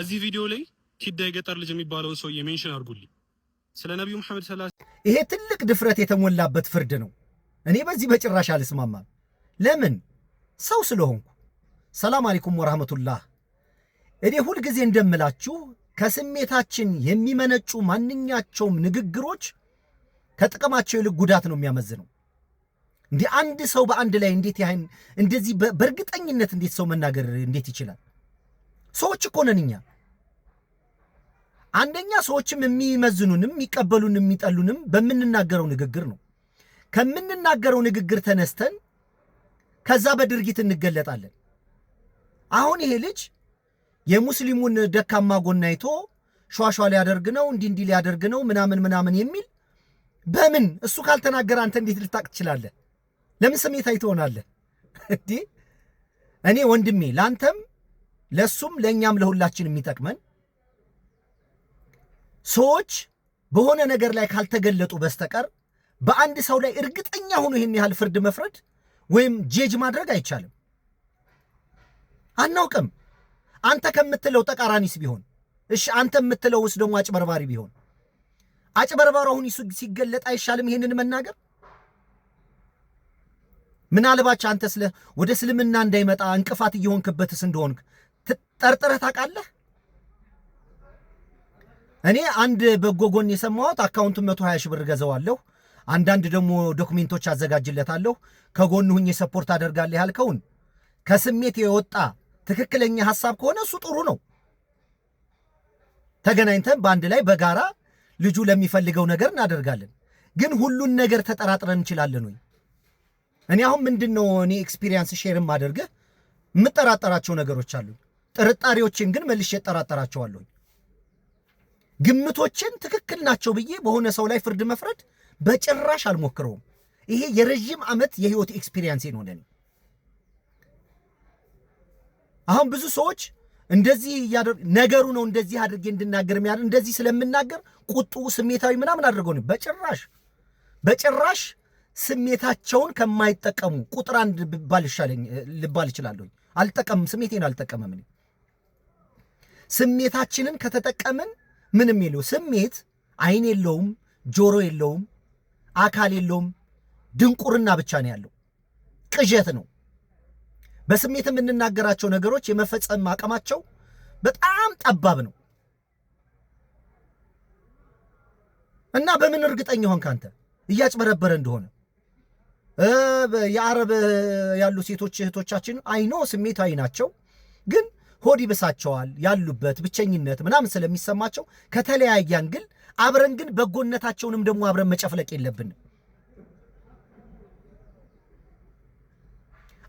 እዚህ ቪዲዮ ላይ ኪዳ የገጠር ልጅ የሚባለውን ሰውዬ mention አድርጉልኝ። ስለ ነቢዩ መሐመድ ሰለላሁ ይሄ ትልቅ ድፍረት የተሞላበት ፍርድ ነው። እኔ በዚህ በጭራሽ አልስማማም። ለምን? ሰው ስለሆንኩ። ሰላም አለይኩም ወራህመቱላህ። እኔ ሁልጊዜ እንደምላችሁ ከስሜታችን የሚመነጩ ማንኛቸውም ንግግሮች ከጥቅማቸው ይልቅ ጉዳት ነው የሚያመዝነው። እንዲህ አንድ ሰው በአንድ ላይ እንዴት ያህን እንደዚህ በእርግጠኝነት እንዴት ሰው መናገር እንዴት ይችላል? ሰዎች እኮ ነን እኛ። አንደኛ ሰዎችም የሚመዝኑንም የሚቀበሉንም የሚጠሉንም በምንናገረው ንግግር ነው። ከምንናገረው ንግግር ተነስተን ከዛ በድርጊት እንገለጣለን። አሁን ይሄ ልጅ የሙስሊሙን ደካማ ጎን አይቶ ሿሿ ሊያደርግ ነው፣ እንዲህ እንዲህ ሊያደርግ ነው ምናምን ምናምን የሚል በምን እሱ ካልተናገረ አንተ እንዴት ልታቅ ትችላለህ? ለምን ስሜታዊ ትሆናለህ? እንዴ እኔ ወንድሜ ለአንተም ለእሱም ለእኛም ለሁላችን የሚጠቅመን ሰዎች በሆነ ነገር ላይ ካልተገለጡ በስተቀር በአንድ ሰው ላይ እርግጠኛ ሆኖ ይህን ያህል ፍርድ መፍረድ ወይም ጄጅ ማድረግ አይቻልም። አናውቅም። አንተ ከምትለው ተቃራኒስ ቢሆን እሺ፣ አንተ የምትለውስ ደግሞ አጭበርባሪ ቢሆን አጭበርባሪ አሁን ሲገለጥ አይሻልም ይሄንን መናገር? ምናልባች አንተ ስለ ወደ እስልምና እንዳይመጣ እንቅፋት እየሆንክበትስ እንደሆንክ ጠርጥረህ ታውቃለህ? እኔ አንድ በጎ ጎን የሰማሁት account ኡን 120 ሺህ ብር ገዘዋለሁ፣ አንዳንድ ደግሞ document ኦች አዘጋጅለታለሁ፣ ከጎኑ ሁኜ support አደርጋለሁ ያልከውን ከስሜት የወጣ ትክክለኛ ሐሳብ ከሆነ እሱ ጥሩ ነው። ተገናኝተን በአንድ ላይ በጋራ ልጁ ለሚፈልገው ነገር እናደርጋለን። ግን ሁሉን ነገር ተጠራጥረን እንችላለን ወይ? እኔ አሁን ምንድን ነው እኔ experience share ማደርግህ የምጠራጠራቸው ነገሮች አሉ። ጥርጣሬዎችን ግን መልሼ እጠራጠራቸዋለሁ። ግምቶችን ትክክል ናቸው ብዬ በሆነ ሰው ላይ ፍርድ መፍረድ በጭራሽ አልሞክረውም። ይሄ የረዥም ዓመት የህይወት experience ነው ለኔ። አሁን ብዙ ሰዎች እንደዚህ ነገሩ ነው እንደዚህ አድርጌ እንድናገር የሚያደርግ እንደዚህ ስለምናገር ቁጡ ስሜታዊ ምናምን አድርገው ነው። በጭራሽ በጭራሽ ስሜታቸውን ከማይጠቀሙ ቁጥር አንድ ብባል ይሻለኝ ልባል እችላለሁ። አልጠቀምም፣ ስሜቴን አልጠቀምም። እኔ ስሜታችንን ከተጠቀምን ምንም የለው። ስሜት አይን የለውም፣ ጆሮ የለውም፣ አካል የለውም፣ ድንቁርና ብቻ ነው ያለው፣ ቅዠት ነው። በስሜት የምንናገራቸው ነገሮች የመፈጸም አቅማቸው በጣም ጠባብ ነው። እና በምን እርግጠኛ ሆንክ አንተ እያጭበረበረ እንደሆነ? የአረብ ያሉ ሴቶች እህቶቻችን አይኖ ስሜታዊ ናቸው፣ ግን ሆድ ይብሳቸዋል ያሉበት ብቸኝነት ምናምን ስለሚሰማቸው ከተለያየ angle አብረን ግን በጎነታቸውንም ደግሞ አብረን መጨፍለቅ የለብንም።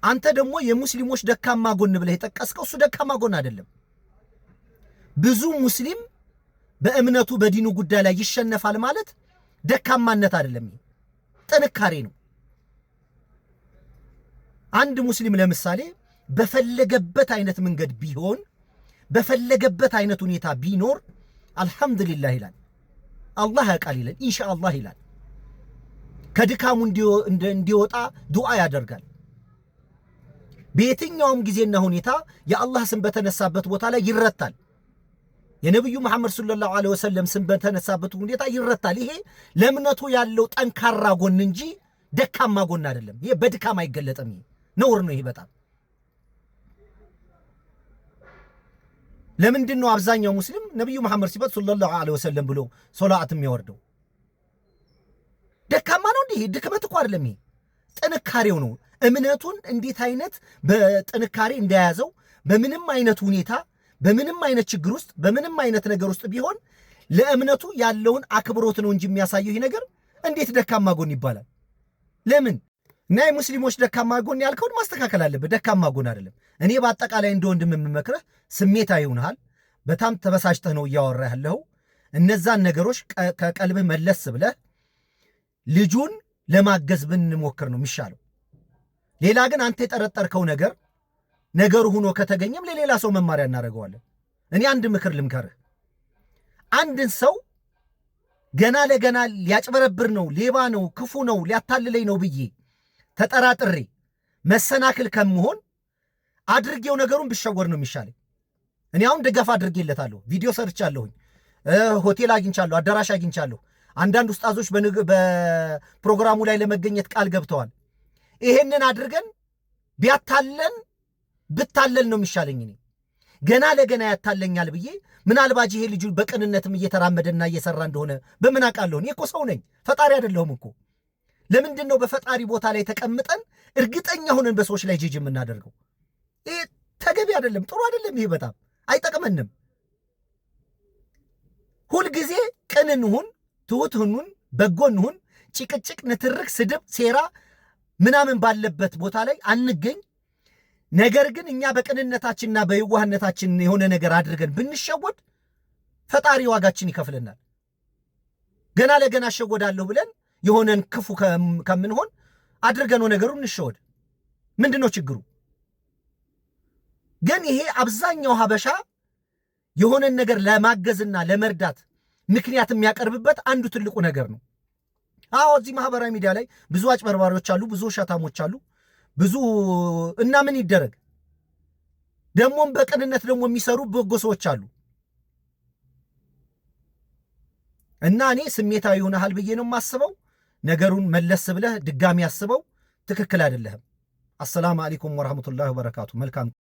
አንተ ደግሞ የሙስሊሞች ደካማ ጎን ብለህ የጠቀስከው እሱ ደካማ ጎን አይደለም። ብዙ ሙስሊም በእምነቱ በዲኑ ጉዳይ ላይ ይሸነፋል ማለት ደካማነት አይደለም፣ ይሄ ጥንካሬ ነው። አንድ ሙስሊም ለምሳሌ በፈለገበት አይነት መንገድ ቢሆን በፈለገበት አይነት ሁኔታ ቢኖር አልሐምዱሊላህ ይላል፣ አላህ ያውቃል ይላል፣ ኢንሻአላህ ይላል። ከድካሙ እንዲወጣ ዱዓ ያደርጋል። በየትኛውም ጊዜና ሁኔታ የአላህ ስም በተነሳበት ቦታ ላይ ይረታል። የነቢዩ መሐመድ ሰለላሁ ዐለይሂ ወሰለም ስም በተነሳበት ሁኔታ ይረታል። ይሄ ለእምነቱ ያለው ጠንካራ ጎን እንጂ ደካማ ጎን አይደለም። ይሄ በድካም አይገለጥም። ይሄ ነውር ነው። ይሄ በጣም ለምንድን ነው አብዛኛው ሙስሊም ነቢዩ መሐመድ ሲባል ሰለላሁ ዐለይሂ ወሰለም ብሎ ሶላዓት የሚያወርደው? ደካማ ነው እንዲህ? ድክመት እኮ አይደለም። ይሄ ጥንካሬው ነው። እምነቱን እንዴት አይነት በጥንካሬ እንደያዘው በምንም አይነት ሁኔታ በምንም አይነት ችግር ውስጥ በምንም አይነት ነገር ውስጥ ቢሆን ለእምነቱ ያለውን አክብሮት ነው እንጂ የሚያሳየው ይህ ነገር እንዴት ደካማ ጎን ይባላል? ለምን? እና የሙስሊሞች ደካማ ጎን ያልከውን ማስተካከል አለብህ። ደካማ ጎን አይደለም። እኔ በአጠቃላይ እንደ ወንድም የምመክርህ ስሜታዊ ሆነሃል፣ በጣም ተበሳጭተህ ነው እያወራ ያለው። እነዛን ነገሮች ከቀልብህ መለስ ብለህ ልጁን ለማገዝ ብንሞክር ነው የሚሻለው። ሌላ ግን አንተ የጠረጠርከው ነገር ነገሩ ሆኖ ከተገኘም ለሌላ ሰው መማሪያ እናደርገዋለን። እኔ አንድ ምክር ልምከርህ። አንድን ሰው ገና ለገና ሊያጭበረብር ነው፣ ሌባ ነው፣ ክፉ ነው፣ ሊያታልለኝ ነው ብዬ ተጠራጥሬ መሰናክል ከምሆን አድርጌው ነገሩን ብሸወር ነው የሚሻለኝ። እኔ አሁን ድጋፍ አድርጌለታለሁ፣ ቪዲዮ ሰርቻለሁኝ፣ ሆቴል አግኝቻለሁ፣ አዳራሽ አግኝቻለሁ። አንዳንድ ኡስታዞች በፕሮግራሙ ላይ ለመገኘት ቃል ገብተዋል። ይሄንን አድርገን ቢያታለን ብታለል ነው የሚሻለኝ። እኔ ገና ለገና ያታለኛል ብዬ ምናልባት ይሄ ልጁ በቅንነትም እየተራመደና እየሰራ እንደሆነ በምን አውቃለሁ? እኔ እኮ ሰው ነኝ፣ ፈጣሪ አይደለሁም እኮ። ለምንድን ነው በፈጣሪ ቦታ ላይ ተቀምጠን እርግጠኛ ሆነን በሰዎች ላይ ጅጅ የምናደርገው? ይሄ ተገቢ አይደለም፣ ጥሩ አይደለም። ይሄ በጣም አይጠቅመንም። ሁልጊዜ ቅን እንሁን፣ ትሁት እንሁን፣ በጎ እንሁን። ጭቅጭቅ፣ ንትርክ፣ ስድብ፣ ሴራ ምናምን ባለበት ቦታ ላይ አንገኝ። ነገር ግን እኛ በቅንነታችንና በየዋህነታችን የሆነ ነገር አድርገን ብንሸወድ ፈጣሪ ዋጋችን ይከፍልናል። ገና ለገና እሸወዳለሁ ብለን የሆነን ክፉ ከምንሆን አድርገነው ነገሩን እንሸወድ። ምንድን ነው ችግሩ? ግን ይሄ አብዛኛው ሀበሻ የሆነን ነገር ለማገዝና ለመርዳት ምክንያት የሚያቀርብበት አንዱ ትልቁ ነገር ነው። አዎ፣ እዚህ ማህበራዊ ሚዲያ ላይ ብዙ አጭበርባሪዎች አሉ፣ ብዙ ውሸታሞች አሉ፣ ብዙ እና ምን ይደረግ። ደግሞም በቅንነት ደግሞ የሚሰሩ በጎ ሰዎች አሉ። እና እኔ ስሜታዊ ሆነሃል ብዬ ነው የማስበው። ነገሩን መለስ ብለህ ድጋሚ አስበው። ትክክል አይደለህም። አሰላሙ አለይኩም ወራህመቱላሂ ወበረካቱ። መልካም።